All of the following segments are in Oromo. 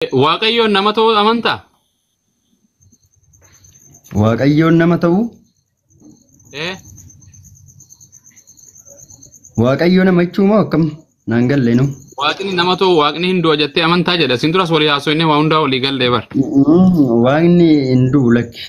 Waaqayyoon nama ta'uu amantaa? Waaqayyoon nama ta'uu? Ee. Waaqayyoo nama jechuu moo akkam? Naan galle nu. Waaqni nama ta'uu, waaqni hin du'a jettee amantaa jedha. Isin duras walii haasofnee waa hundaa walii gallee bar. Waaqni hin du'u lakki.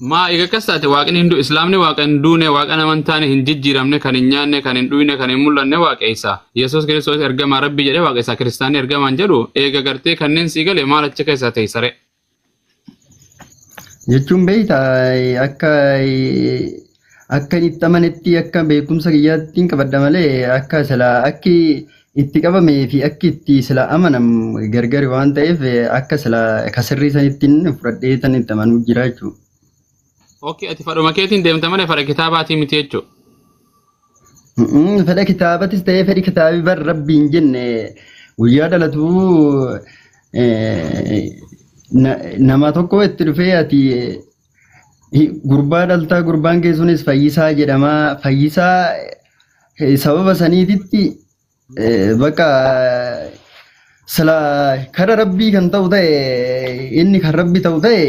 Maa egaa akkas taate waaqni hin du'u, islaamni waaqa hin duune, waaqa nama hin taane, hin jijjiiramne, kan hin nyaanne, kan hin dhuyne, kan hin mul'anne waaqeessa. Yesuus Kiristoos ergamaa Rabbii jedhee waaqessa, kiristaanni ergamaan jedhu eega gartee kanneen sii gale maal achi keessaa teessare. Jechuun beektaa, akka itti amanetti, akka beekumsa kiyyaatti hin qabadha malee, akka silaa akki itti qabamee fi akki itti silaa amanam gargari waan ta'eef, akka silaa kasirrii sanittiin fudhadhee tan itti amanuu jira jechuudha. Okay, ati fadhuma keetiin deemta malee fadha kitaabaatii miti jechuudha. Fedha kitaabatis ta'ee fedhi kitaabii bar Rabbiin jenne guyyaa dhalatu nama tokko itti dhufee, ati gurbaa dhaltaa, gurbaan kee sunis fayyisaa jedhama. Fayyisaa sababa saniititti bakka sila kara Rabbii kan ta'u ta'e, inni kan Rabbi ta'u ta'e,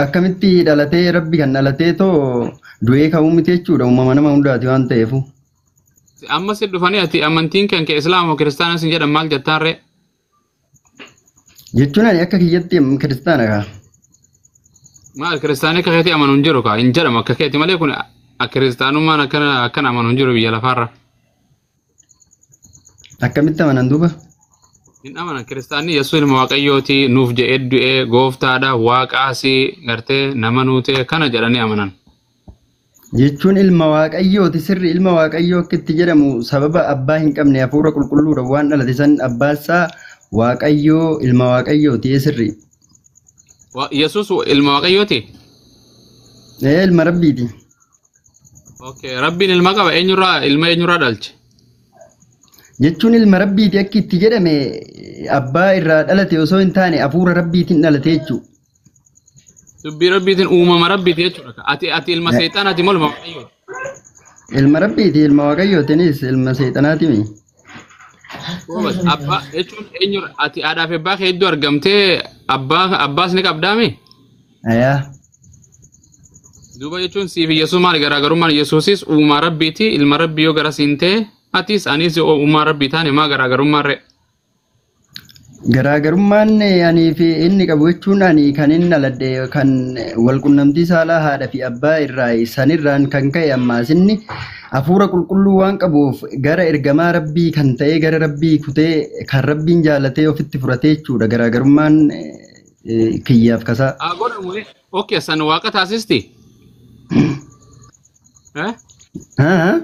akkamitti dhalatee, Rabbi kan dhalatee too du'ee ka'uu miti jechuudha, uumama nama hundaati waan ta'eefu. Amma si dhufanii ati amantiin kan kee islaama moo kiristaana sin jedhan maal jettaan ree? Jechuun ani akka kiyyatti kiristaana kaa. Maal, kiristaanii akka keetii amanu hin jiru kaa, hin jedhamu akka keeti malee, kun kiristaanummaan akkana akkana amanu hin jiru biyya lafaarra. Akkamitti amanan duuba? Hin amanan kiristaanni Yesuus ilma Waaqayyooti, nuuf jedhee du'ee, gooftaadha, waaqaasi gartee nama nuutee kana jedhanii amanan. Jechuun ilma Waaqayyooti sirri, ilma Waaqayyoo akka itti jedhamu sababa abbaa hin qabne hafuura qulqulluudha waan dhalate san abbaasaa Waaqayyoo, ilma Waaqayyooti sirri. Yesuus ilma Waaqayyooti? Ee, ilma Rabbiiti. Okay, Rabbiin ilma qaba, eenyurraa ilma eenyurraa dhalche? Jechuun ilma Rabbiiti akka itti jedhame abbaa irraa dhalate osoo hin taane hafuura Rabbiitiin dhalate jechuudha. Dubbii Rabbiitiin uumama Rabbiiti jechuudha. Ati ilma seexanaati moo ilma Waaqayyooti? Ilma Rabbiiti, ilma Waaqayyootiinis ilma seexanaati mi? Abbaa jechuun eenyurra, ati haadhaa fi abbaa kee hedduu argamtee abbaa abbaas ni qabdaami? Ayaa. Duuba jechuun siif Yesuus maali garaagarummaan? Yesuusis uumaa Rabbiiti, ilma Rabbii yoo gara siin ta'e, atis anis uumaa Rabbii taane maa garaagarummaan ree? Garaagarummaan anii fi inni qabu jechuun ani kan inni dhaladhe kan walqunnamtii saalaa haadha fi abbaa irraa sanirraan kan ka'e, ammaas inni hafuura qulqulluu waan qabuuf gara ergamaa Rabbii kan ta'e gara Rabbii kutee kan Rabbiin jaalatee ofitti fudhatee jechuudha, garaagarummaan kiyyaaf kasaa. Haa godhamu. Okay, san waaqa taasisti? Eh? Haa?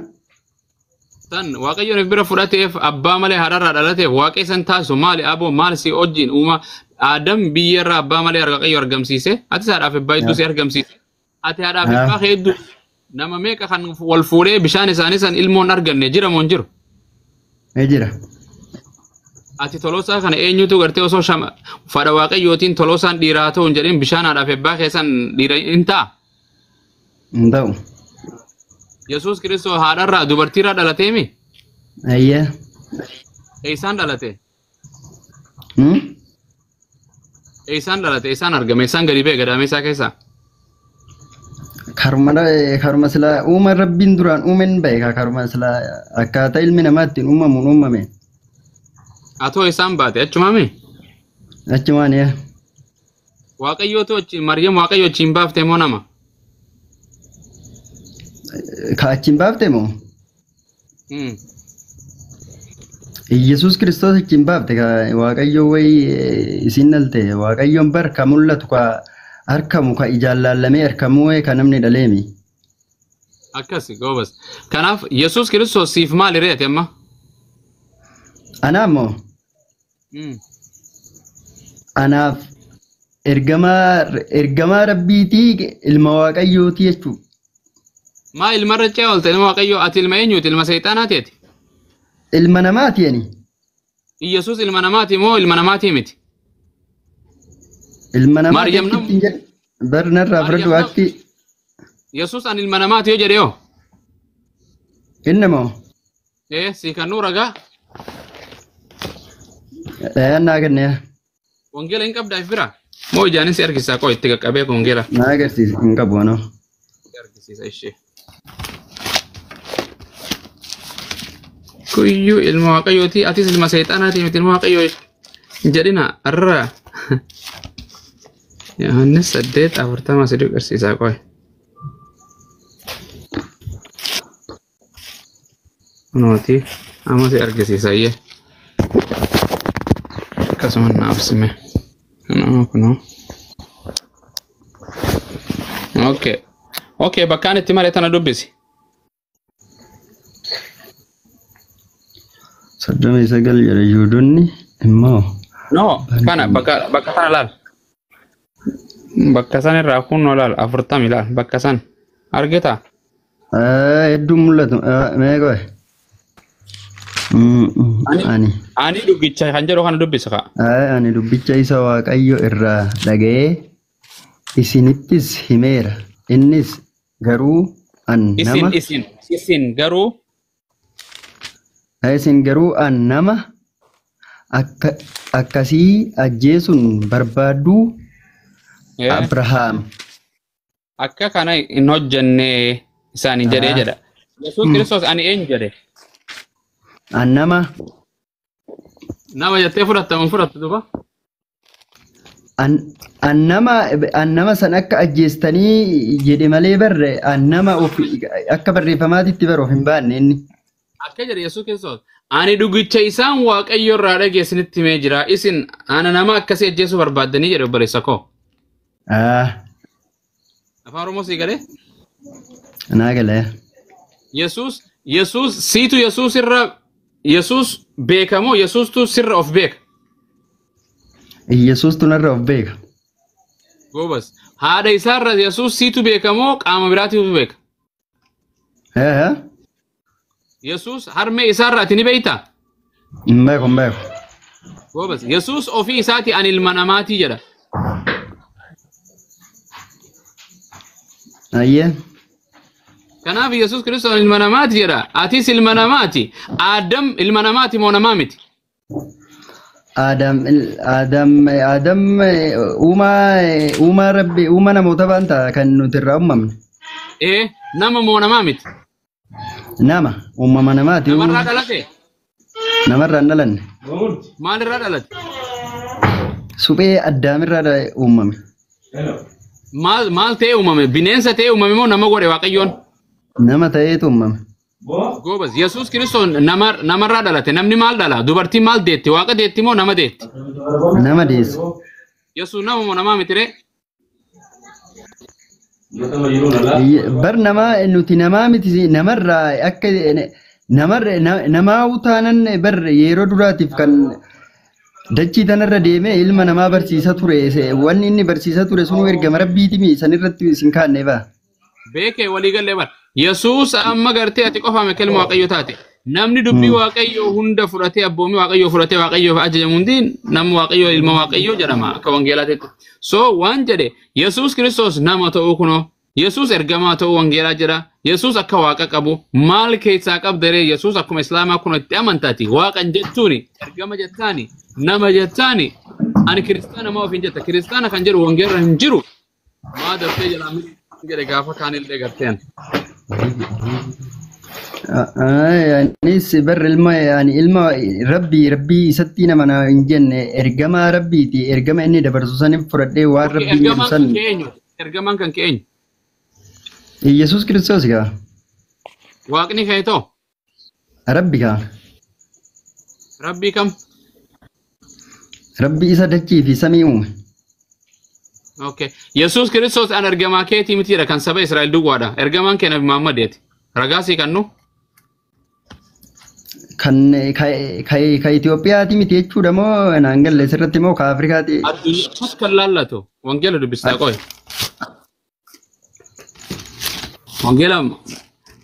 San Waaqayyoon bira fudhateef, abbaa malee haadharraa dhalateef waaqa isan taasisu maali aboo, maal si wajjin uuma Aadam biyyarraa abbaa malee Waaqayyo argamsiise, atis haadhaaf abbaa hedduu si argamsiise, ati haadhaaf abbaa hedduu nama meeqa kan wal fuudhee bishaan isaanii san ilmoon arganne jira moo hin jiru? Ni jira. Ati toloosaa kana eenyutu gartee osoo shama fadha Waaqayyootiin toloosaan dhiiraa ta'u hin jedhin bishaan haadhaaf abbaa keessan dhiira hin ta'a? Hin ta'u. Yesuus Kiristoos haadharraa dubartiirraa dhalateemi? Ayyaa. Eessaan dhalate? Eessaan dhalate? Eessaan argame? Eessaan gadi ba'e gadameessaa keessaa? Karuma silaa uuma Rabbiin duraan uumen ba'e, karuma silaa akkaataa ilmi namaa ittiin uumamuun uumame. Atoo eessaan baate? Achumaami? Achumaan yaa. Waaqayyootu achi Maryam Waaqayyo achiin baaftee moo nama? Ka achiin baafte moo? Iyyasuus Kiristoos achiin baafte, ka Waaqayyo wayi isin dhalte, Waaqayyoon bar ka mul'atu, ka arkamu, ka ijaan laallamee arkamuu ka namni dhaleemi. Akkas goobas. Kanaaf Yesuus Kiristoos siif maali reete amma? Anaaf moo? Anaaf ergamaa Rabbiitii, ilma Waaqayyooti jechuudha. Maa ilmarra ce'aa oolte ilma Waaqayyoo, ati ilma eenyuuti, ilma seexanaati ati? Ilma namaati ani. Iyyasuus ilma namaati moo ilma namaatii miti? Ilma namaati. Maryam akka ittiin jedhu. Bar narraa fudhadhu akki. Yesuus ani ilma namaati yoo jedhe hoo? Inni moo? Ee, si kan nuu ragaa? Naa kenne. Wangeela hin qabdaa bira? Moo ijaanis si argisiisaa qoo itti qaqqabee wangeela? Na agarsiisa hin qabu anoo. Si argisiisa ishee. Kuyyuu ilma waaqayyooti atis ilma seexanaati miti ilma waaqayyoo jedhina arra. Yohaannis 8:40 si agarsiisaa qoy. Kunooti amma si argisiisa iyyee. Akkasuma naaf sime. Kunoo kunoo. Okay. Okay bakkaan itti mare tana dubbisi. 39 jedha Yihuudoonni immoo. No, kana bakka sana laal. Bakka san irraa kunoo laal 40 laal bakka san. Argita? Hedduun mul'atu. Mee qoy. Ani. Ani dubbicha kan jedhu kana dubbisa kaa. Ani dubbicha isa Waaqayyo irraa dhaga'ee isinittis himeera. Innis garuu an nama. Isin garuu. Isin garuu an nama akkasii ajjeesuun barbaaddu Abrahaam. Akka kana hin hojjenne isaanii jedhee jedha. Yesuus Kiristoos ani eenyu jedhe? An nama. Nama jettee fudhatta moo fudhattu duuba? An nama san akka ajjeestanii jedhe malee barre an nama akka barreeffamaatitti bara of hin baanne inni. Akka jedhe Yesuus Kiristoos ani dhugicha isaan Waaqayyo irraa dhageessinitti himee jira. Isin ana nama akkasii ajjeesuu barbaaddanii jedhe obboleessa koo. Afaan Oromoo sii galee? Naa galee. Yesuus siitu Yesuus irra Yesuus beekamoo Yesuustu sirra of beeka? Yesuustu narra of beeka. Goobas. Haadha isaarra Yesuus siitu beekamoo qaama biraatiitu beeka? Yesuus harmee isaarra ati ni beektaa? Hin beeku hin beeku. Goobas. Yesuus ofii isaati ani ilma namaatii jedha. Ayyee. Kanaaf Yesuus Kiristoos ilma namaati jedha. Atis ilma namaati. Aadam ilma namaati moo namaa miti? Aadam uumaa Rabbi uumaa namoota baan ta'a kan nuti irraa uumamne. Nama moo namaa miti? Nama uumama namaati. Namarraa dhalate? Namarraa hin dhalanne. Maalirraa dhalate? Suphee Addaamirraa uumame. Maal ta'ee uumame? Bineensa ta'ee uumame moo nama godhe Waaqayyoon? Nama ta'eetu uumame. Goobas Yesuus Kiristoos namarraa dhalate. Namni maal dhala? Dubartiin maal deetti? Waaqa deetti moo nama deetti? Nama deessa. Yesuus nama moo namaa miti ree? Bar namaa nuti namaa miti namarraa akka namaa utaanan bar yeroo duraatiif kan dachii tanarra deemee ilma namaa barsiisa ture. Wanni inni barsiisa ture sun ergama Rabbiiti sanirratti isin kaanne baa. Beekee walii gallee bar. Yesuus amma gartee ati qofaame kelma Waaqayyoo taate. Namni dubbii Waaqayyoo hunda fudhatee abboomii Waaqayyoo fudhatee Waaqayyoof ajajamu hundi nama Waaqayyoo ilma Waaqayyoo jedhama akka wangeelaatitti. So waan jedhe Yesuus Kiristoos nama ta'uu kunoo Yesuus ergamaa ta'uu wangeelaa jedha. Yesuus akka waaqa qabu maal keessaa qabdaree Yesuus akkuma Islaamaa kun itti amantaati. Waaqan jechuuni ergama jettaani nama jettaani ani kiristaana maa ofiin jetta kiristaana kan jedhu wangeelra hin jiru. Maa daftee jalaa jedhe gaafa kaanillee garteen. Anis bar ilma ani ilma Rabbii isatti nama na hin jenne ergamaa Rabbiiti ergama inni dabarsu sanin fudhadhee waan Rabbiin jedhu san. Ergamaan kan keenyu. Yesuus Kiristoos gaa. Waaqni kee too? Rabbi gaa. Rabbii kam? Rabbi isa dachii fi samii uume. Okay. Yesuus Kiristoos an ergamaa keetii mitiidha kan saba Israa'el duwwaadha. Ergamaan kee Nabi Muhammadeeti. Ragaa sii kannu? Kan Itoophiyaati miti jechuudha moo naan galle sirratti moo ka Afrikaati? Addunyaa kan laallatu wangeela dubbistaa qoy. Wangeela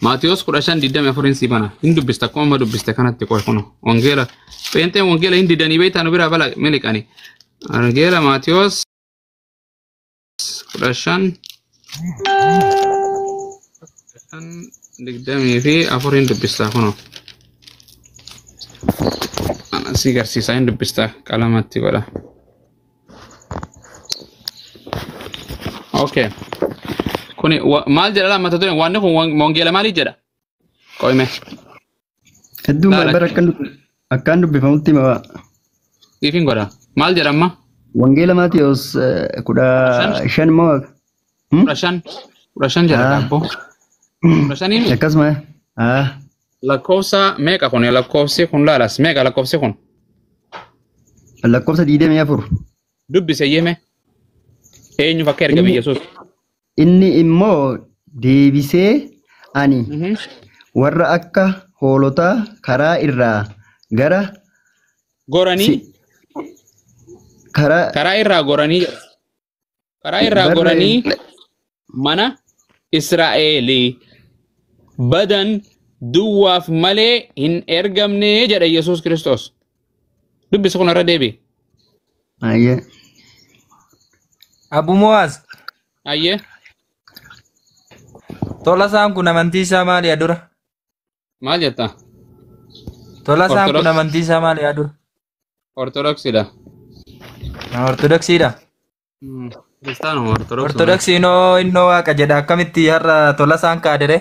Maatiyos 15:24 sii bana. Hin dubbista akkuma amma dubbiste kanatti qoy kuno. Wangeela pheenxeen wangeela hin didanii beektaa nu biraa bala miliqani. Wangeela Maatiyos 15 24 dubbistaa kuno. Si garsiisaa hin dubbista qalamatti godha. Okay. Kuni maal jedha laa mata dureen waan kun wangeela maalii jedha? Qo'ime. Hedduu Laala. Bara akkaan dubbifamutti hima. Siifin godha. Maal jedha amma? Wangeela Maatiyos 15 moo? 15. 15 jedha kaabboo. 15 Akkasuma. Lakkoofsa meeqa kun? Lakkoofsi kun laalas meeqa lakkoofsi kun? Lakkoofsa 24. Dubbise yeme. Eenyuuf akka ergame Yesuus? Inni immoo deebisee ani warra akka hoolotaa karaa irraa gara Goranii karaa karaa irraa goranii karaa irraa goranii mana Israa'eelii badan duwwaaf malee hin ergamne jedha Yesuus Kiristoos. Dubbisi kun irra deebi. Ayyee. Abu Muwaaz, Ayyee. Tolasaan kun amantii isaa maali adura? Maal jetta? Tolasaan kun Ortodoks. amantii isaa maali adura? Ortodoksiidha. Ortodoksiidha. Kiristaanuma ortodoksuma. Ortodoksiinoo innoo waaqa jedha akkamitti har'a Tolasaan kaadere?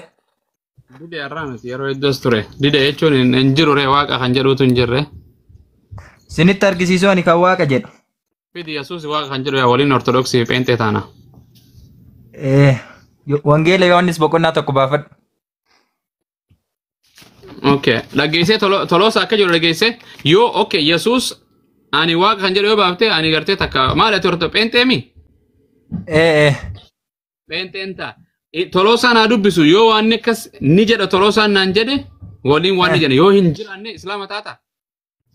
Dide har'aa miti yeroo hedduus ture. Dide jechuun hin jiru ree waaqa kan jedhuutu hin jirre. Sinitti argisiisuu ani kan waaqa jedhu. Fidi Yesuus waaqa kan jedhu yaa waliin ortodoksii fi pheenxee taana. Wangeela Yohaannis boqonnaa 1 baafadhu. Okay. Dhageessee Tolosa akka jiru dhageessee yoo okay Yesuus ani waaqa kan jedhu yoo baaftee ani gartee takka maal ati orto pheenxee mi? Pheenxeen ta'a. Tolosaan haa dubbisu yoo waan akkas ni jedha Tolosaan naan jedhe waliin waan ni jedhe yoo hin jiraanne islaama taata.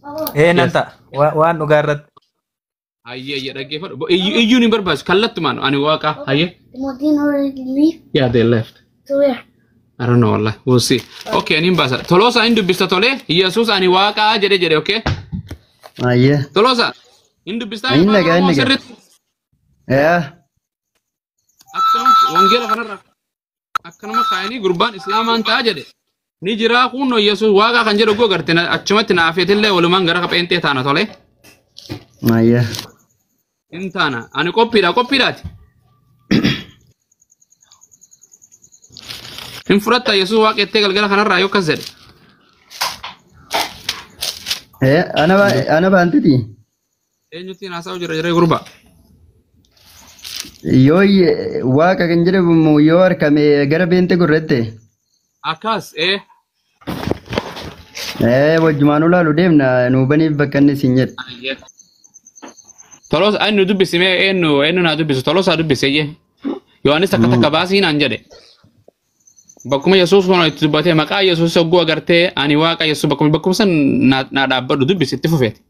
Nan Yes. ta'a. Waan dhugaa irratti. Hayyee hayyee dhaggeeffadhu. Iyyuun hin barbaachisu kallattumaan ani waaqa hayyee. The Modin already leave Yeah, they left. to where? I don't know wallah. We'll see. Okay, ani hin baasa. Tolosa hin dubbista tolee Yesuus ani waaqaa jedhe jedhe okay. Ayyee. Tolosa hin dubbistaa Hin dhagaa, hin dhagaa. sirriitti. Yaa. Akkanumatti wangeela kanarra akkanuma kaayanii gurbaan islaamaan ta'a jedhe. Ni jiraa kunno Yesuus waaqaa kan jedhu garte achumatti naafeetillee walumaan gara pheenxee taana tolee. Ayyee. Hin taana. Ani qophiidha qophiidhaati. Hin fudhatta Yesuus waaqa jettee galgala kanarraa yoo akkas jedhe. Ana baantiti. Eenyutti haasa'u jira jiree gurbaa. Yoo waaqa kan jedhamu yoo harkame gara beente gurrette. Akkas Wajjumaan ulaalu deemna nuu baniif bakka inni siin jedhe. Tolosa eenyu dubbisi mee eenyu eenyu naa dubbisu Tolosaa dubbise iyyee. Yohaannis takka takka baasii naan jedhe. Bakkuma Yesuus kun itti dubbatee maqaa Yesuus hogguu agartee ani waaqa Yesuus bakkuma bakkuma san naa dhaabbadhu dubbisi itti fufeeti.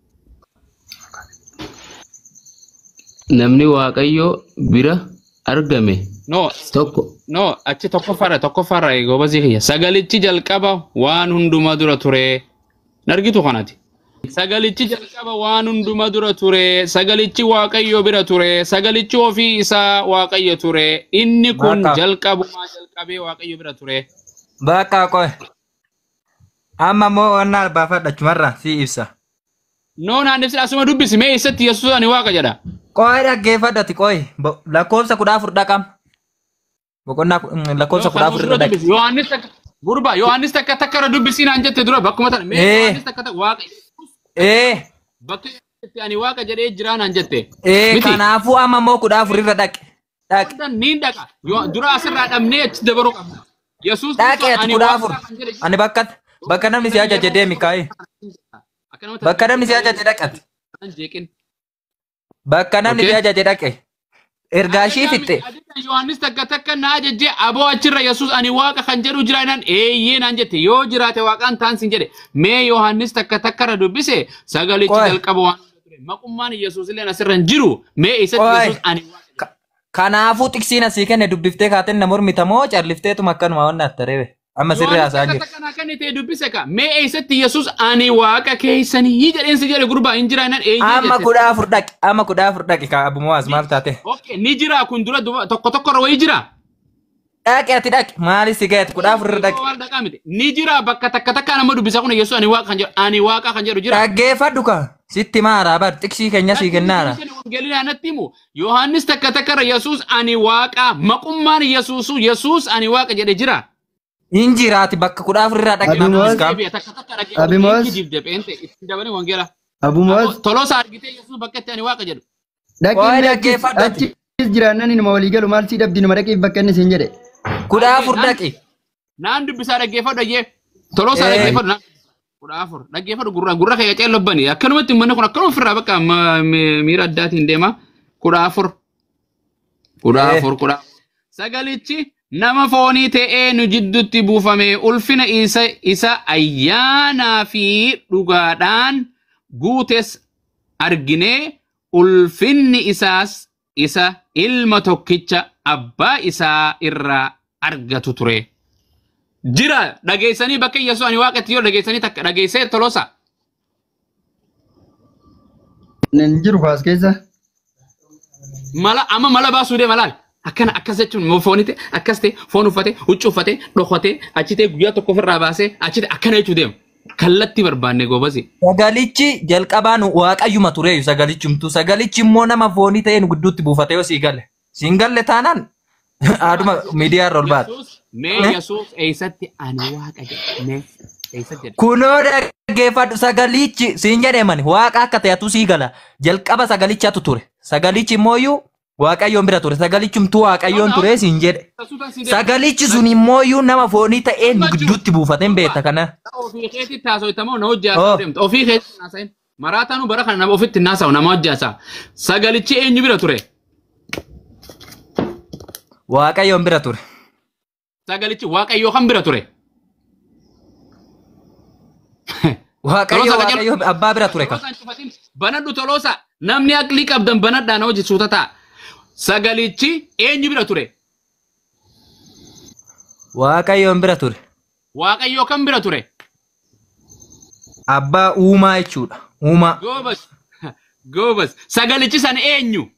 Namni Waaqayyo bira argame No tokko no achi tokkoffaarra tokkoffaarra goobazii kiyya. Sagalichi jalqaba waan hundumaa dura ture. Nargitu kanati. Sagalichi jalqaba waan hundumaa dura ture. Sagalichi Waaqayyo bira ture. Sagalichi ofii isaa Waaqayyo ture. Inni kun Bakka. jalqabumaa jalqabee Waaqayyo bira ture. Bakka qoy. Amma immoo waan baafadha achumarraa si ibsa. No naan ibsi asuma dubbisi mee eessatti Yesuus ani waaqa jedha. Qoy dhaggeeffadhati qoy. Lakkoofsa 14 dhaqam. Boqonnaa lakkoofsa 14 irra dhaqi. Yohaannis takka gurba Yohaannis takka takka irra dubbisii naan jette dura bakkuma tana mee Yohaannis takka takka waaqa bakka itti ani waaqa jedhee jira naan jette. Miti. Kanaafuu amma immoo 14 irra dhaqi. Dhaqi. Niin dhaqa. Dura asirraa dhabnee achi dabaruu qabna. Yesuus Dhaqi ati ani 14. waaqa kan jedhe Ani bakka bakka namni si ajaje deemi kaa'i. akkanumatti Bakka namni si ajaje dhaqati. jeeqin. Bakka namni si Okay. ajaje dhaqe. Ergaa ishii fixxe. Ajaja Yohaannis takka takka na ajajje aboo achirra Yesuus ani waaqa kan jedhu jira naan eeyyee naan jette yoo jiraate waaqaan taan sin jedhe mee Yohaannis takka takka irra dubbise sagalichi Qoy. jalqaba waan hunda ture maqummaan Yesuus illee asirra hin jiru mee isatti Qoy. Yesuus ani waaqa jedhe. Kanaafuu xiqsiin asii kenne dubbiftee kaateen na mormita moo callifteetuma akkanuma waan attaree amma sirrii Yohaannis haasa'aa takka jiru. takka naa kenne ta'e dubbise ka mee eessatti Yesuus ani waaqa keessanii jedheensi jedhe gurbaa hin jira naan eeyyee Amma jette. 14 dhaqi amma 14 dhaqi kaa Abu Muwaaz maal taate? Okay, ni jira kun dura tokko tokko irra wayii jira. Dhaqi ati dhaqi. Maali si ga'e 14 irra dhaqi. Waan dhaqaa miti. Ni jira bakka takka takka nama dubbisa kun Yesuus ani waaqa kan jedhu ani waaqa kan jedhu jira. Dhaggeeffadhu ka. Sitti maara bar xiqsii keenya sii kennaara. Wangeelli anatti himu Yohaannis takka takka irra Yesuus ani waaqa maqummaan Yesuusu Yesuus ani waaqa jedhe jira. Hin jiraati bakka 14 irraa dhaqi. Abi Mu'aaz. Deebi'a takka takka dhaqee Abi Mu'aaz. kijibde pheente itti dabalee wangeela. Abu Mu'aaz Tolosa argitee Yesuus bakka itti ani waaqa jedhu. dhaqii Waa'ee mee dhaggeeffadhu ati. achis jiraannan inuma walii galu maal sii dhabdi numa dhaqiif bakka inni siin jedhe. 14 dhaqi. Naan dubbisaa dhaggeeffadhu ayyee. Tolosa Eh. dhaggeeffadhu naan. 14 dhaggeeffadhu gurra gurra kee qaceelloo bani akkanumatti uummanni kun akkanuma ofirraa bakka miira addaatiin deema. 14 14 14. Sagalichi nama foonii ta'ee nu jidduutti buufame ulfina isa ayyaanaa fi dhugaadhaan guutes arginee ulfinni isaas isa ilma tokkicha abbaa isaa irraa argatu ture. Jira dhageessanii bakka Yesuus ani waaqatti yoo dhageessanii takka dhageessee Tolosa. Hin jiru kaas keessa. Mala amma mala baasuu deema laal. Akkana akkas jechuun moo foonii ta'e akkas ta'e foon uffate huccuu uffate dhokate achi ta'e guyyaa tokko ofirraa baasee achi ta'e akkana jechuu deema. Kallattii barbaanne goobasi. Sagalichi jalqabaan waaqayyuma tureeyu sagalichumtu. Sagalichi immoo nama foonii ta'ee nu gidduutti buufate yoo sii gale. Siin galle taanaan haaduma miidiyaa irra ol baata. Yesuus mee Yesuus eessatti ani waaqa jedhe mee eessatti jedhe. Kunoo dhaggeeffadhu sagalichi siin jedheemani waaqa akka ta'etu sii gala. Jalqaba sagalichatu ture. Sagalichi immooyyuu waaqayyoon bira ture. Sagalichumtuu waaqayyoon ture siin jedhe. Sagalichi sun immooyyuu nama foonii ta'ee nu gidduutti buufateen beekta kana. Ofii keetti haasoftamoo na hojii haasa'uu deemta. Ofii keetti haasa'in. Maraataanuu bara kana nama ofitti haasa'u nama hojii haasa'a. Sagalichi eenyu bira ture? Waaqayyoon bira ture. Sagalichi waaqayyoo kan bira ture? Waaqayyo Tolosa waaqayyo abbaa bira ture kan. Tolosaan cufatin banadhu Tolosa namni aqlii qabdan banadhaa na hojii suuta ta'a. Sagalichi eenyu bira ture? Waaqayyoon bira ture. Waaqayyoo kan bira ture? Abbaa uumaa jechuudha. Uumaa. Goobas. Goobas. Sagalichi san eenyu?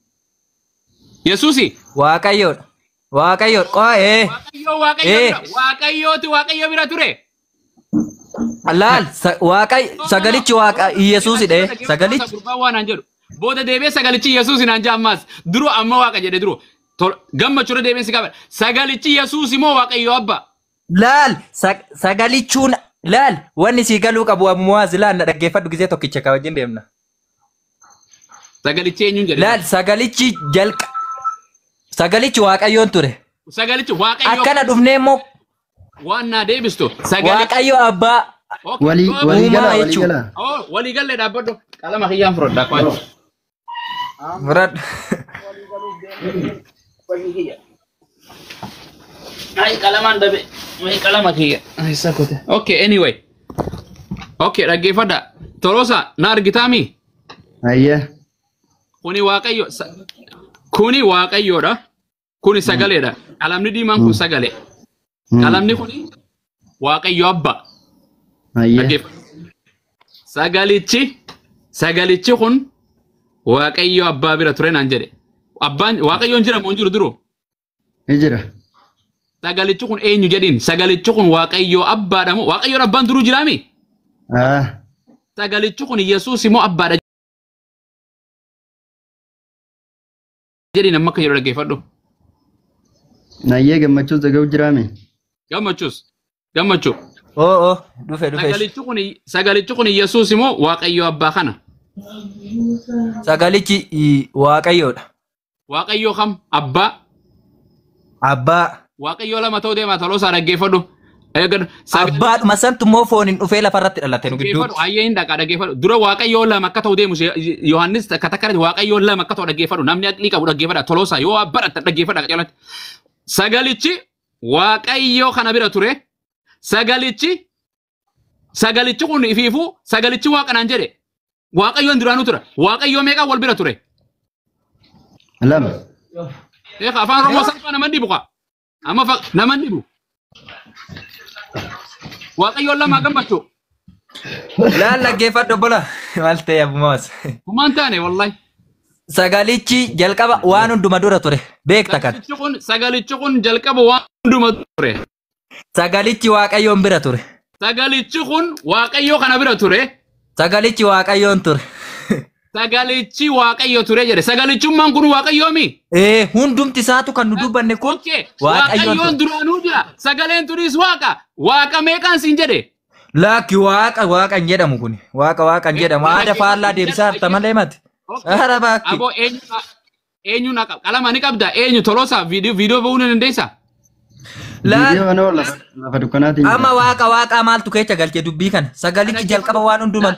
Yesuusi. Waaqayyoodha. Waaqayyoodha. Qo'ee. Waaqayyoo waaqayyoo Eh. bira. Waaqayyooti waaqayyo bira ture. Laal waaqayyo sagalichi waaqa Yesuusidha. Sagalichi Gurbaan waan aan jedhu. Booda deebi'ee sagalichi Yesuus naan jaa ammaas. Duru amma waaqa jedhe duru. Gammachuudha deebi'een si qaba. Sagalichi Yesuus immoo waaqayyo abbaa. laal sagalichuun laal wanni sii galuu qabu Abu Muwaaz laal na dhaggeeffadhu gisee tokkicha ka wajjin deemna. Sagalichi eenyuun jedhe? Laal sagalichi jalqa sagalichi waaqayyoon ture. Sagalichi waaqayyo Akkana dhufnee immoo waan naa deebistu. Sagalichi. waaqayyo abbaa Okay, Walii goobas. walii Uumaa gala walii jechuudha. gala. Oh, walii gallee dhaabbadhu. Qalama kiyyaan fudhadhaa qo'achi. Fudhadhu. Ay, qalamaan dhabe. Ay, qalama kiyya. Ay, sakote. Okay, anyway. Okay, dhaggeeffadha. Tolosa, na argitaami? Ayya. Kuni waaqayyo. Kuni waaqayyoodha. Kuni sagaleedha. Qalamni diimaan kun sagalee. Qalamni kuni waaqayyo abba. Ayya. Dhaggeeffadhu. Sagalichi kun waaqayyo abbaa bira ture naan jedhe. Abbaan waaqayyoon jira moo hin jiru duru? Ni jira. Sagalichi kun eenyu jedhiin? Sagalichi kun waaqayyo abbaadha moo? Waaqayyoon abbaan duruu jiraami? Ah. Sagalichi kun Yesuus immoo abbaadha jedhiin amma akka jedhu dhaggeeffadhu. Ayyee gammachuus dhaga'u jiraame. Gammachuus. Gammachuu. Oo oo dhufe dhufe. Sagalichi kun Yesuus immoo waaqayyo abbaa kana. Sagalichi waaqayyoodha. Waaqayyo kam? Abbaa. Abbaa. Waaqayyo lama ta'uu deema Toloosaa dhaggeeffadhu. Eeggadhu. Abbaadhuma santu immoo fooniin dhufee lafarratti dhalate nu Dhaggeeffadhu. gidduutti. Ayyee hin dhaqa dhaggeeffadhu. Dura waaqayyo lama akka ta'u deemu Yohaannis takka takka irratti waaqayyo lama akka ta'u dhaggeeffadhu. Namni aqlii qabu dhaggeeffadha. Toloosaa yoo abbadhatta dhaggeeffadha qaceelatti. Sagalichi waaqayyo kana bira ture. Sagalichi kun ifiifuu sagalichi waaqa naan jedhe. Waaqayyoon duraanuu ture. Waaqayyo meeqaan wal bira ture? Lama. Eegaa afaan Oromoo salphaa nama dhibu kaa. Amma nama dhibu. Waaqayyoon lama gammachuu. Laal dhaggeeffadhu obbola. Maal ta'e Abu Muwaaz. Humaan taane wallahi. Sagalichi jalqaba waan hunduma dura ture. Beekta kana. Sagalichi kun jalqaba waan hunduma ture. Sagalichi Waaqayyoon bira ture. Sagalichi kun Waaqayyoo kana bira ture. Sagalichi Waaqayyoon ture. Sagalichi Waaqayyo ture jedhe. Sagalichummaan kun Waaqayyoomi? Hundumti isaatu kan nu dubbanne kun Waaqayyoon duraanuu jira. Sagaleen tunis Waaqa. Waaqa meeqaan siin jedhe? Lakki Waaqa Waaqa hin jedhamu kun. Waaqa Waaqa hin jedhamu. Haada faallaa deebisaa harta malee mati. Hara baakki. Aboo eenyu na qalama ni qabda? Eenyu Tolosaa viidiyoo ba'uu ni dandeessaa? Lafa dukkanaatiin. Amma Waaqa Waaqa maaltu keessa galchee dubbii kana? Sagalichi jalqaba waan hundumaa.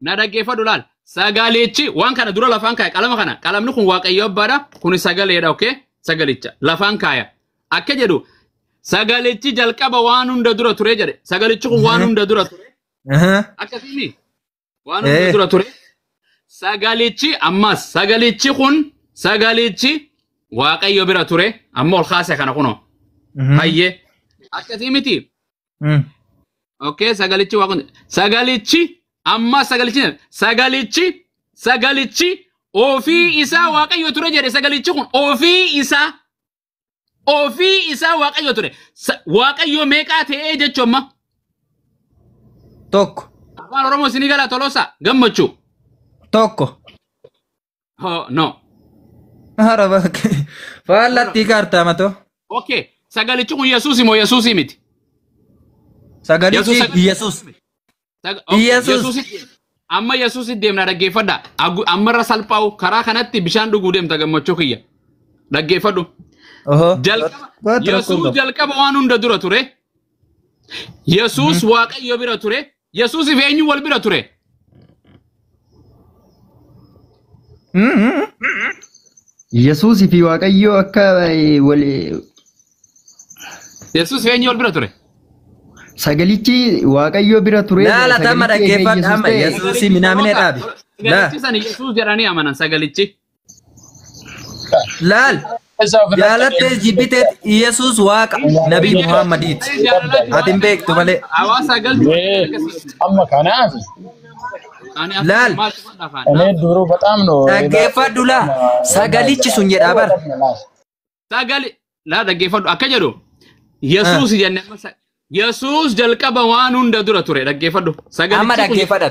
Na dhaggeeffadhu laal. Sagalichi waan kana dura lafaan kaaya qalama kana qalamni kun Waaqayyo abbaadha kun sagaleedha okay sagalicha lafaan kaaya akka jedhu sagalichi jalqaba waan hunda dura ture jedhe sagalichi kun waan hunda dura ture akkasii waan hunda dura ture sagalichi ammas sagalichi kun sagalichi Waaqayyo bira ture amma ol kaase kana kunoo hayyee akkasii miti okay sagalichi waaqni sagalichi amma sagalichi ofii isaa Waaqayyo ture jedhe sagalichi kun ofii isaa Waaqayyo ture Waaqayyo meeqaa ta'ee jechuun amma tokko afaan Oromoo isinii gala Tolosaa gammachuu tokko no hara bakke faallatti kaartaa matoo okay sagalichi kun Yesuus moo Yesuusii miti sagalichi Yesuus Yesuus amma Yesuus deemna dhaggeeffadha ammarra salphaa'u karaa kanatti bishaan dhuguu deemta gammachuu kiyya dhaggeeffadhu Yesuus jalqaba waan hunda dura ture Yesuus Waaqayyo bira ture Yesuus fi eenyu wal bira ture Yesuus fi Waaqayyo akka wal Yesuus fi eenyu wal bira ture Sagalichi Waaqayyo bira ture. Laala tamma dhaggeeffadhu amma Yesuus minaamine dhaabi. Sagalichi san Yesuus jedhanii amanan sagalichi. Laal jaalattee jibbiteet Yesuus Waaqa Nabii Muhammadiiti. Ati hin beektu malee. Hawaasa galchu. Amma kanaaf. Laal. Dhaggeeffadhu laa sagalichi sun jedhaa bara. Sagali laa dhaggeeffadhu akka jedhu Yesuus jennee Yesuus jalqaba waan hunda dura ture dhaggeeffadhu. Amma dhaggeeffadha.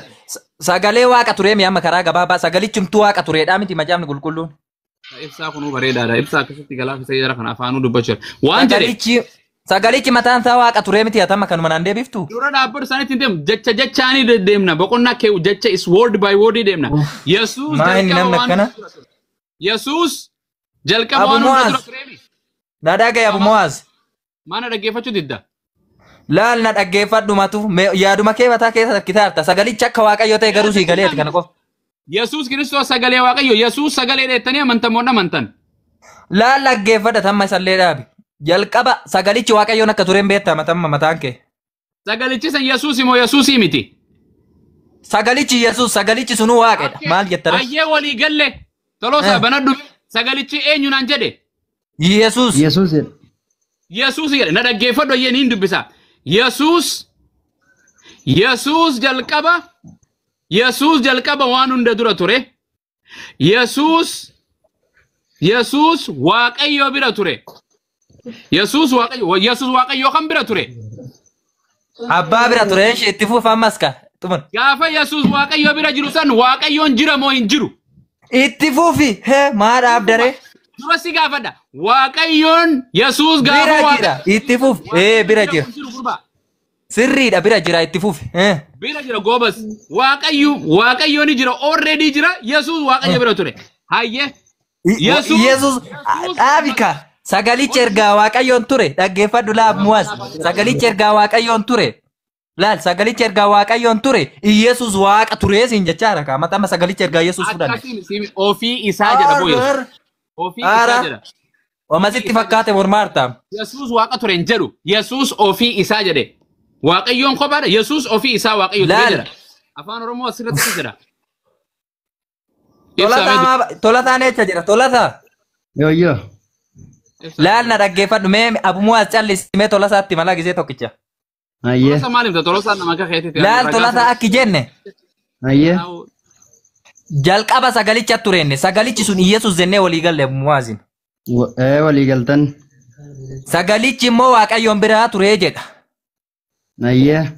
Sagalee Waaqa ture mi amma karaa gabaabaa sagalichumtuu Waaqa tureedha miti macaafni qulqulluun. Ibsaa kunuu bareedaadha. Ibsaa akkasitti galaafisa jira kana afaanuu dubbachuu. Waan jedhe. Sagalichi mataan isaa Waaqa ture miti atama kanuma naan deebiftu. Dura dhaabbatu isaaniitti hin deemu. Jecha jechaanii deemna. Boqonnaa kee jecha is word by word deemna. Yesuus jalqaba waan hunda dura ture. Yesuus jalqaba waan hunda dura ture. Na dhagaye Abu Muwaaz. Maana dhaggeeffachuu didda? Laal na dhaggeeffadhu matu yaaduma kee mataa keessa kitaabta sagalichi akka Waaqayyo ta'e garuu sii galeeti kana qofa. Yesuus Kiristoos sagalee Waaqayyo Yesuus sagalee dheettanii amantamoon amantan. Laal dhaggeeffadha tamma isallee dhaabi. Jalqaba sagalichi Waaqayyoon akka tureen beektaa matamma mataan kee. Sagalichi san Yesuus moo Yesuusii miti? Sagalichi Yesuus sagalichi sunuu Waaqedha maal jettara? Ayyee walii galle Tolosaa banadhu sagalichi eenyu naan jedhe? Yesuus. Yesuus jedhe. Yesuus jedhe na dhaggeeffadhu ayyee niin dubbisa. Yesuus jalqaba waan hunda dura ture. Yesuus Waaqayyo bira ture. Yesuus Waaqayyo kan bira ture. Abbaa bira ture ishee itti fufa ammas ka. Gaafa Yesuus Waaqayyo bira jiru san Waaqayyoon jira moo hin jiru? Itti fufi maa dhaabdaree? Dura si gaafadha. Waaqayyoon Yesuus gaafa bira jira itti fufi bira jira. Sirriidha bira jira itti fufi. Bira jira goobas. Waaqayyo ni jira already jira Yesuus Waaqayyo bira ture. Hayyee. Yesuus dhaabika sagalichi ergaa Waaqayyoon ture dhaggeeffadhu laaf muwaas sagalichi ergaa Waaqayyoon ture. Laal sagalichi ergaa Waaqayyoon ture Yesuus Waaqa ture siin jechaadha kaamata amma sagalichi ergaa Yesuus fudhanne. Akkasii ofii isaa jedha boo Yesuus. Ofii isaa jedha. Wamasitti fakkaate mormaarta. Yesuus Waaqa ture hin jedhu. Yesuus ofii isaa jedhe. Waaqayyoon kophaadha. Yesuus ofii isaa Waaqayyo ture jedha. Afaan Oromoo asirratti akkas jedha. Tolataan eessa jira? Tolataa. Yooyyoo. Laal na dhaggeeffadhu mee Abu Muwaaz callisi mee Tolasaatti malaa gisee tokkicha. Ayyee. Tolosaa maal himta? Tolosaan nama akka keetiiti. Laal Tolasaa akki jenne. Ayyee. Jalqaba sagalicha turenne sagalichi sun Iyesuus jennee walii galle muwaazin. Walii galtan. Sagalichi immoo Waaqayyoon biraa turee jedha. Ayyee.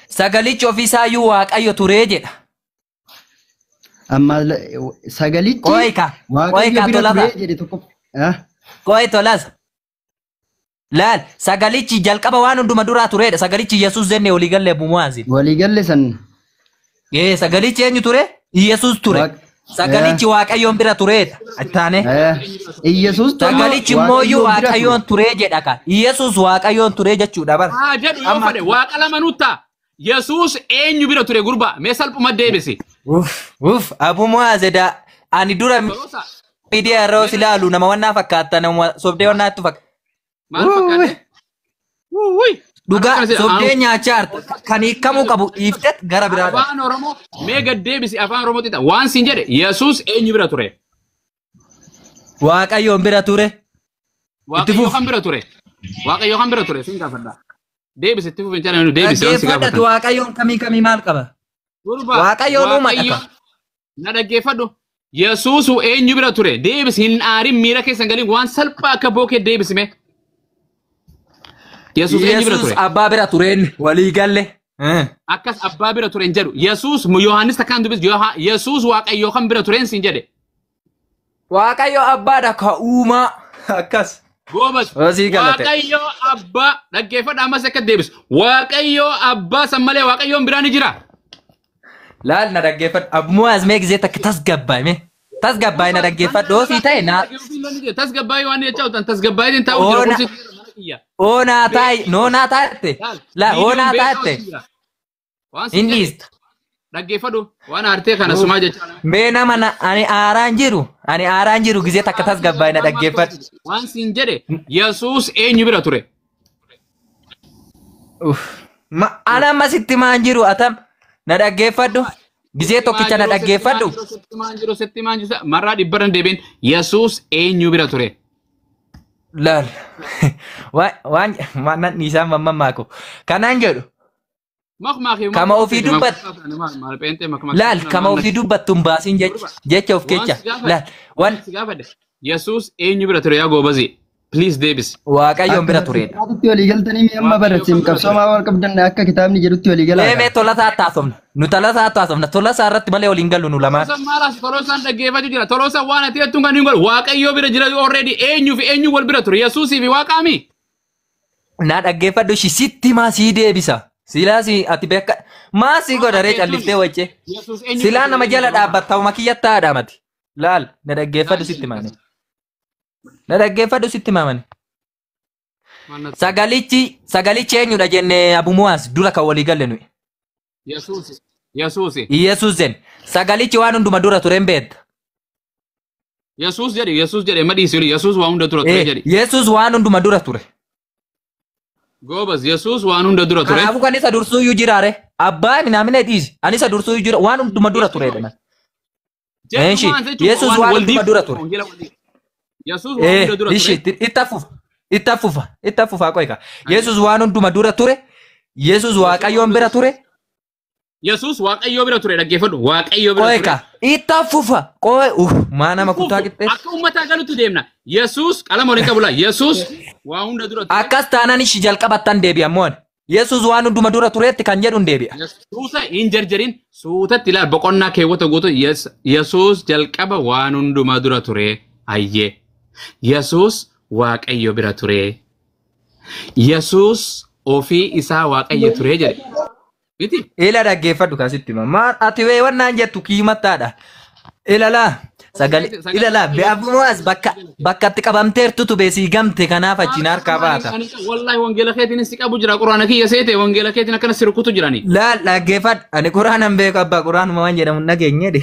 Sagalichi ofiisaayyuu Waaqayyo turee jedha. Amma sagalichi Qoyka Waaqayyo qoyka bira tolasa turee jedhe tokko. Qoy tolasa. Laal sagalichi jalqaba waan hunduma duraa tureedha. Sagalichi Iyesuus jennee walii galle muwaazin. Walii galle san. Sagalichi eenyu ture? Iyesuus ture. Sagalichi Waaqayyoon bira tureedha. Attaane. Iyesuus Sagalichi immoo Waaqayyoon turee jedha kan. Iyesuus Waaqayyoon turee jechuudha bara. Haa jedhu yoo fedhe waaqa lama nutta. Yesuus eenyu bira ture gurbaa? Mee salphuma deebisi. Uff uff Abu Muwaazeda ani dura miidiyaa irra os ilaalu nama wannaa fakkaata nama sobdee wannaa itti fakkaata. Maal fakkaate? Wuuwuy. Dhugaa sobdee nyaachaa arta kan hiikamuu qabu dhiiftet gara biraa. Afaan Oromoo mee gad deebisi afaan Oromoo xixa waan siin jedhe Yesuus eenyu bira ture? Waaqayyoon bira ture. Waaqayyo kan bira ture. Waaqayyo kan bira ture siin gaafadha. Deebisi itti fufi hin deebisi waan si Dhaggeeffadhatu gaafatan. Waaqayyoon kamii kamii maal qaba? Waaqayyoon uumadha ka. Na dhaggeeffadhu. Yesuus eenyu bira ture? Deebisi hin aarin miira keessan galiin waan salphaa akka bookee deebisi mee. Yesuus eenyu bira Yesuus ture? abbaa bira tureen walii galle. Akkas abbaa bira ture hin jedhu. Yesuus Yohaannis takkaan dubbis Yesuus Waaqayyo kan bira tureen siin jedhe. Waaqayyo abbaadha ka uumaa akkas. Goobas. Hosii galate. Waaqayyo abbaa dhaggeeffadha ammas akka deebisu. Waaqayyo abbaa san malee Waaqayyoon biraa ni jira. Laal na dhaggeeffadhu. Abmuwaaz mee gisee takka tasgabbaa'e mee. Tasgabbaa'e na dhaggeeffadhu. Hosii ta'e naa. Tasgabbaa'ee waan jechaa jirtan tasgabbaa'ee taa'u jira kursi mana kiyya. Oonaa taa'i noonaa taa'ette. La oonaa taa'ette. Waan Hin dhiista. Dhaggeeffadhu waan aartee kana sumaa jechaa. Mee nama ani aaraan jiru ani aaraan jiru gisee takka tasgabbaa'e na dhaggeeffadhu. Waan siin jedhe Yesuus eenyu bira ture? Ma ana ammasitti maan jiru atam na dhaggeeffadhu. Gisee tokkicha na dhaggeeffadhu. Sitti maan jiru marraa dhibbarran deebiin Yesuus eenyu bira ture? Laal waan waan nan dhiisaan mammaako. Kanaan jedhu Kama ofii laal kama ofii dubbattu hin baasin jecha of kecha. Laal waan Yesuus eenyu bira ture yaa goobazi? Please deebisi. Waaqayyoon bira turedha. Kitaabatti walii galtanii mi amma barreessin qabsoomaa waan qabdan akka kitaabni jedhutti walii galaa. Mee tolasaa taasofna. Nu tolasaa taasofna. Tolasaa irratti malee waliin gallu nu lamaan. Tolosaan maalaas tolosaan dhaggeeffachuu jira. Tolosaan waan ati jettuun kan hin godhu. Waaqayyoo bira jira already eenyuu fi eenyu wal bira ture. Yesuusii fi Waaqaami. Na dhaggeeffadhu shi sitti maa sii deebisa. Silaa si ati beeka maa sii godharee calliftee wacce. Silaa nama jala dhaabbatta uma kiyyattaa dhaamati. Laal na dhaggeeffadhu sitti maane. Na dhaggeeffadhu sitti maamane. Sagalichi sagalichi eenyudha jennee Abu Muwaaz dura kan walii galle nuyi. Yesuusi. Yesuusi. Yesuus jenne sagalichi waan hunduma dura ture hin beekta. Yesuus jedhe Yesuus jedhe madhiisi Yesuus waan hunda dura ture jedhe. Yesuus waan hunduma dura ture. Goobas Yesuus waan hunda dura ture. Kanaafuu kan isa dursuuyyuu jiraare abbaa minaamina dhiisi ani isa dursuuyyuu jira waan hunduma dura ture jedhama. Eeshi Yesuus waan hunduma dura ture. Yesuus waan hunda dura Ishi ture. itti fufa itti fufa itti fufa qoyka. Yesuus waan hunduma dura ture. Yesuus Waaqayyoon bira ture. Yesuus Waaqayyoo bira ture dhaggeeffadhu Waaqayyoo bira ture. Qoyka itti fufa qoy maa nama kutaa qixxeessu. Akka uummataa galutti deemna. Yesuus qalama waliin qabula. Yesuus waan hunda dura ture. Akkas taanaan ishi jalqabattan deebi'a moon. Yesuus waan hunduma dura tureetti kan jedhu hin deebi'a. Suuta hin jarjarin suutatti ilaal boqonnaa keewwata guutuu Yesuus jalqaba waan hunduma dura ture ayyee. Yesuus Waaqayyo bira ture. Yesuus ofii isaa Waaqayyo ture jedhe. Miti? Ila dhaggeeffadhu kasitti hima. Maal ati weewwannaan jettu kiimattaadha. Ilalaa sagalee ilalaa be'abumaas bakka bakkatti qabamteertutu beesii gamte kanaaf achiin harkaa baata. Wallahi wangeela keetiin si qabu jira quraana kiyya seete wangeela keetiin akkana si rukutu jirani. Laal dhaggeeffadhu ani quraanan beeku abbaa quraanuma waan jedhamu hin dhageenye dhe.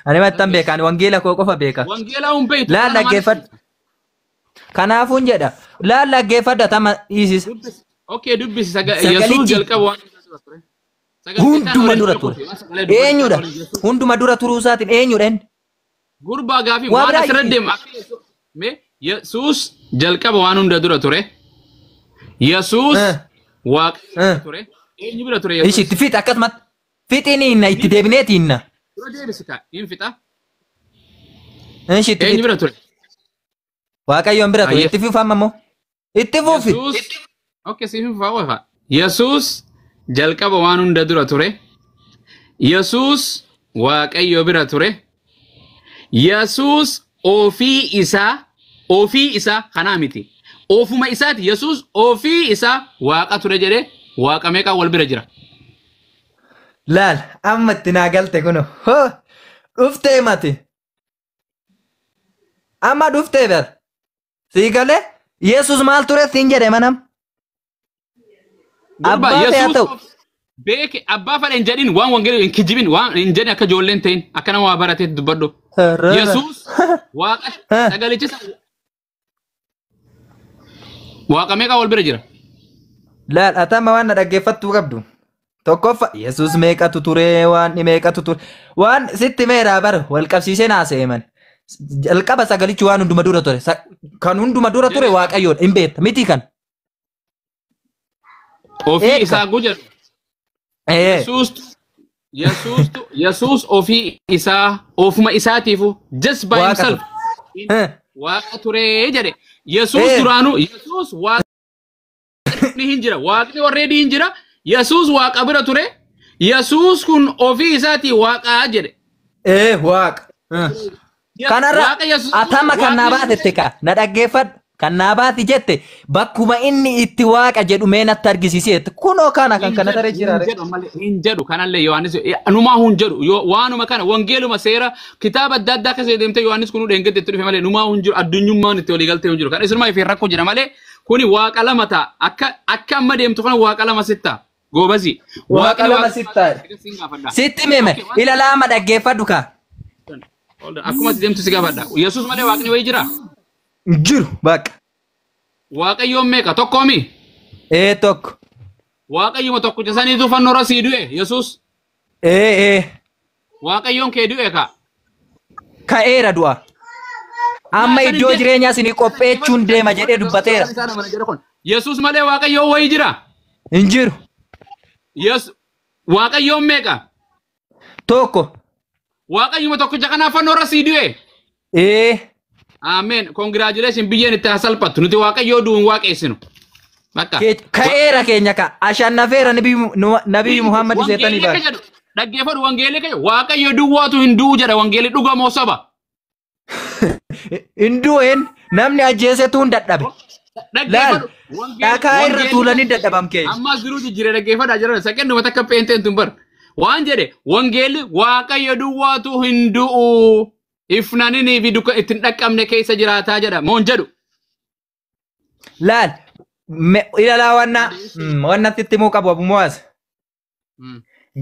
Ani mattan beeka ani wangeela koo qofa beeka. Wangeela hin beektu. Laal dhaggeeffadhu. Kanaafuun jedha laal dhaggeeffadhu tama dhiisisa. Okay dubbisi Yesuus jalqaba waan Hunduma dura ture. Eenyudha? Hunduma dura turuu isaatiin eenyudha inni? Gurbaa gaafii waan asirra deemu. Mee Yesuus jalqaba waan hunda dura ture. Yesuus waaqa ture. Eenyu bira ture Yesuus? Ishi itti fiixi akkasumatti. Fixiin hinna itti deebineeti hinna. Dura deebisi kaa hin fixa. Inshi itti Eenyu fixi. bira ture? Waaqayyoon bira ture. Ayyee. Itti fufi amma immoo. Itti fufi. Yesuus. Okay, siif hin fufaa qofa. Yesuus jalqaba waan hunda dura ture. Yesuus Waaqayyo bira ture. Yesuus ofii isaa kanaa miti. Ofuma isaati Yesuus ofii isaa Waaqa ture jedhee Waaqa meeqaa wal bira jira? Laal, amma itti naa galte kuno. Hoo! Dhuftee mati. Amma dhuftee bar. Sii galee? Yesuus maal ture siin jedhe manam? Gurbaa Abbaa ta'e haa Yesuus ta'u. Beeke abbaa fadha hin jedhin, waan wangeelii hin kijibin, waan hin jedhin, akka ijoolleen ta'in akka nama waa barateetti dubbadhu. Yesuus Waaqa sagalichisa Waaqa meeqaa wal bira jira? Laal, atama waan na dhaggeeffattuu qabdu. Tokkoffa, Yesuus meeqatu ture, waan meeqatu ture. Waan sitti meeraa bara wal qabsiisee naasa'e man. Jalqaba sagalichi waan hunduma dura ture. Kan hunduma dura ture Waaqayyoodha. Hin beekta miti kan. Ofii Eegga. isaa gujedhu. Ee. Yesuus ofii isaa ofuma isaatiifu just by Waaqa himself ture. Waaqa ture jedhe. Yesuus duraanuu Yesuus Waaqni hin jira. Waaqni already hin jira. Yesuus Waaqa bira ture. Yesuus kun ofii isaatii Waaqaa jedhe. Ee, Waaqa. Kanarra Waaqa Yesuus atama kan naa Waaqni baatette ka na dhaggeeffadhu. Kan naa baati jette bakkuma inni itti Waaqa jedhu mee natti argisiisi jette, kunoo kana kan kana taree jira. Hin jedhu malee, hin jedhu kanallee Yohaannis numaa hin jedhu. Waanuma kana wangeeluma seera kitaaba adda addaa keessa deemtee Yohaannis kunuu dheengadde itti dhufe malee numaa hin jiru, addunyummaan itti walii galtee hin jiru. Kan isumaa fi rakkoo jira malee kuni Waaqa lama ta'a. Akka amma deemtu kana Waaqa lama sitta goobazi. Waaqa lama sitta. Sitti mime ilalaama dhaggeeffadhu ka. Akkuma ati deemtu si gaafadha. Yesuus malee Waaqni wayii jira? Jiru bakka. Waaqayyoon meeqa, tokkoomi? Ee, tokko. Waaqayyuma tokkicha saniitu fannoora sii du'e Yesuus. Ee ee. Waaqayyoon kee du'e ka. Ka'eera du'a. Amma iddoo jireenyaa isinii qopheechuun deema jedhee dubbateera. Yesuus malee Waaqayyoon wayii jira? Hin jiru. Waaqayyoon meeqa? Tokko. Waaqayyuma tokkicha kanaaf fannoorra sii du'e. Ee. Ameen. Congratulation, biyyeen itti haa salphattu. Nuti Waaqayyoo du'uun waaqeessinu. Bakka. Ka'eera keenya ka. Ashannafeera Nabii Muhammad seetanii Wangeelli akka baate. jedhu dhaggeeffadhu, wangeelli akka jedhu Waaqayyo duwwaatu hin du'u jedha, wangeelli dhugamoo soba? Hin du'een, namni ajjeesetu hin dadhabe. Laal, Dhaggeeffadhu. dhakaa irra tuulanii dadhabam keenya. Ammas jiruu jijjiiree dhaggeeffadhaa jiran seqennuma takka peenteen tun bar. Waan jedhe wangeelli Waaqayyo duwwaatu hin du'u. Ifnaninii fi dukkana ittiin dhaqqabne keessa jiraataa jedha. Moon jedhu. Laal, ilalaa wanna sitti himuu qabu Abu Muwaaz.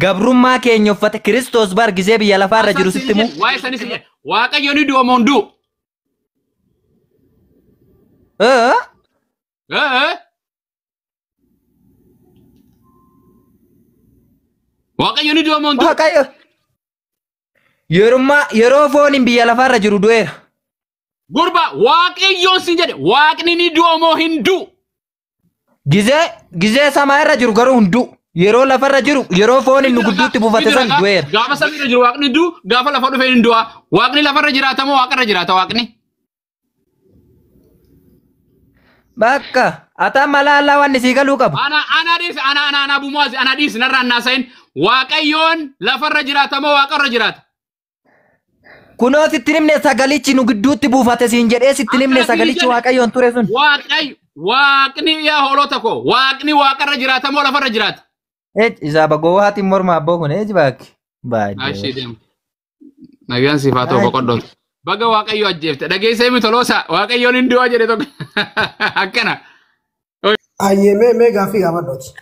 Gabrummaa keenya uffate Kiristoos bar gizee biyya lafaarra jiru sitti himuu. Waa'ee sanis hin jedhe. Waaqayyo ni du'a moo hin du'u? Eh? Eh? Waaqayyo ni du'a moo hin du'u? Waaqayyo. Yerummaa yeroo fooniin biyya lafaarra jiru du'eera. Gurba, Waaqayyoon sin jedhe, Waaqni ni du'a moo hin du'u? Gizee samaa irra jiru garuu hin du'u. Yeroo lafarra jiru, yeroo fooniin nu gidduutti buufate san du'eera. Gaafa samiirra jiru Waaqni du'u, gaafa lafa dhufe hin du'a. Waaqni lafarra jiraata moo Waaqarra jiraata Waaqni? Bakka ataa malaallaa wanni sii galuu qabu. Ana dhiisi, ana Abu Muwaaz, ana dhiisi, narraa hin haasa'in. Waaqayyoon lafarra jiraata moo Waaqarra jiraata? Kunoo sitti himne, sagalichi nu gidduutti buufate siin jedhee sitti himne, Akkana siin sagalichi jedhe. Waaqayyoon ture sun. Waaqayyo, Waaqni, yaa hoolota koo, Waaqni Waaqarra jiraata moo lafarra jiraata? Ej isaa bagoo haatiin morma abboo kun ej baakki. Ashii Baay'ee. deemu. Nagaan siif haa ta'u, boqodhootu. Baga Waaqayyo ajjeefte. Dhageessee mi Toloosa, Waaqayyoon hin du'a jedhe tokko. Akkana. Ayyee, mee gaaffii gaafadhooti.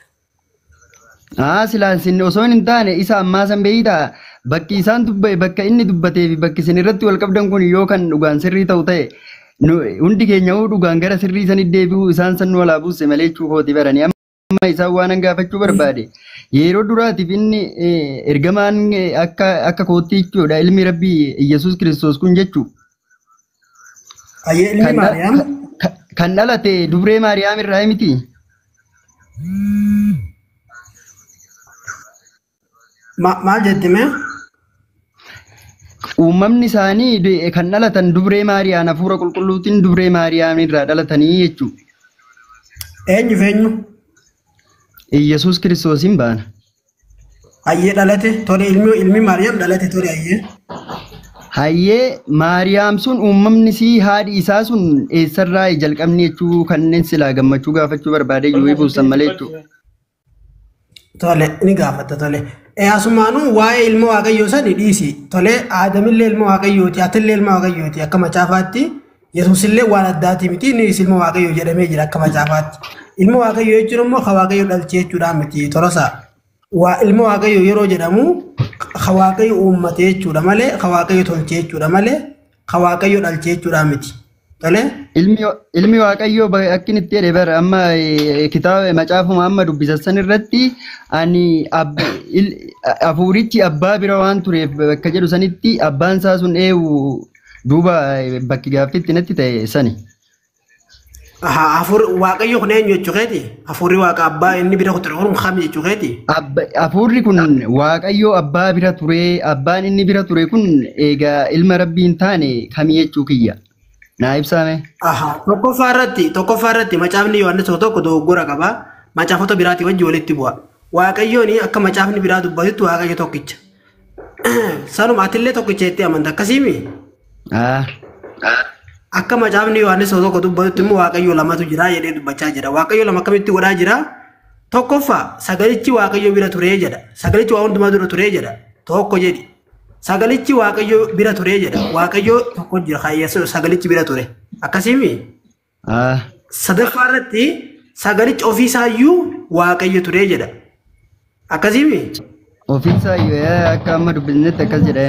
Haa, silaa isin osoo hin taane isa ammaa san beeytaa, bakki isaan dubbe, bakka inni dubbatee fi bakki isin irratti wal qabdan kun yoo kan dhugaan sirrii ta'u ta'e, hundi keenya hoo dhugaan gara sirrii sanitti deebi'uu isaan san nu walaa buuse malee jechuu kooti baranii. Amma isaan waan an gaafachuu barbaade, yeroo duraatiif inni ergamaan akka kootti jechuudha, ilmi Rabbii Yesuus Kiristoos kun jechuu Ayyee, ilmi kan Maariyaam. Kan dhalate dubree Maariyaam irraa miti. Maal jette mee? Uumamni isaanii kan dhalatan dubree Maariyaam hafuura qulqulluutiin dubree Maariyaam irraa dhalatanii jechuudha. Eenyu fi eenyu? Iyyasuus Kiristoosiin baana. Hayyee dhalate tole ilmi Maariyaam dhalate tole hayyee. Hayyee Maariyaam sun uumamni sii haadhi isaa sun eessarraa jalqabni jechuu kanneen silaa gammachuu gaafachuu barbaade yoo ibsan malee jechuudha. Tole ni gaafatta tole. Asumaanuu waa'ee ilma waaqayyoo sani dhiisi. Tole Aadamillee ilma waaqayyooti atillee ilma waaqayyooti akka macaafaatti Yesuusillee waan addaati miti innis ilma waaqayyoo jedhamee jira akka macaafaatti. Ilma waaqayyoo jechuun immoo ka waaqayyoo dhalchee jechuudha miti tolosaa. Waa ilma waaqayyoo yeroo jedhamu ka waaqayyo uummate jechuudha malee ka waaqayyo tolchee jechuudha malee ka waaqayyo dhalchee jechuudha miti. Tole. Ilmi waaqayyoo akkin itti jedhe bara amma kitaaba macaafuma amma dubbisan irratti ani hafuurichi abbaa bira waan tureef bakka jedhu sanitti abbaan isaa sun eewu duuba bakki gaaffitti natti ta'e sani. Hafuurri waaqayyo kun eenyu jechuu keeti? Hafuurri waaqa abbaa inni bira ture kun kami jechuu keeti? Hafuurri kun waaqayyo abbaa bira ture abbaan inni bira ture kun egaa ilma rabbii hin taane kami jechuu kiyya. Naa ibsaame. Tokkoffaa irratti macaafni Yohaannis tokko dogoggora qaba. Macaafota biraatii wajjin walitti bu'a. Waaqayyoon akka macaafni biraa dubbatutti waaqayyo tokkicha. Sanuma atillee tokkicha jettee amanta akkasiimi? Akka macaafni Yohaannis tokko dubbatutti immoo waaqayyo lamatu jira jedhee dubbachaa jira. Waaqayyo lama akkamitti godhaa jira? Tokkoffaa sagalichi waaqayyo bira turee jedha. Sagalichi waa hundumaa dura turee jedha. Tokko jedhi. Sagalichi waaqayyo bira turee jedha. Waaqayyo tokko jira kaayyessoo sagalichi bira ture. Akkasiimi? Sadaffaa irratti sagalichi ofiisaayyuu waaqayyo turee jedha. Akkasiimi? Ofiisaayyuu akka amma dubbisnetti akkas jedha.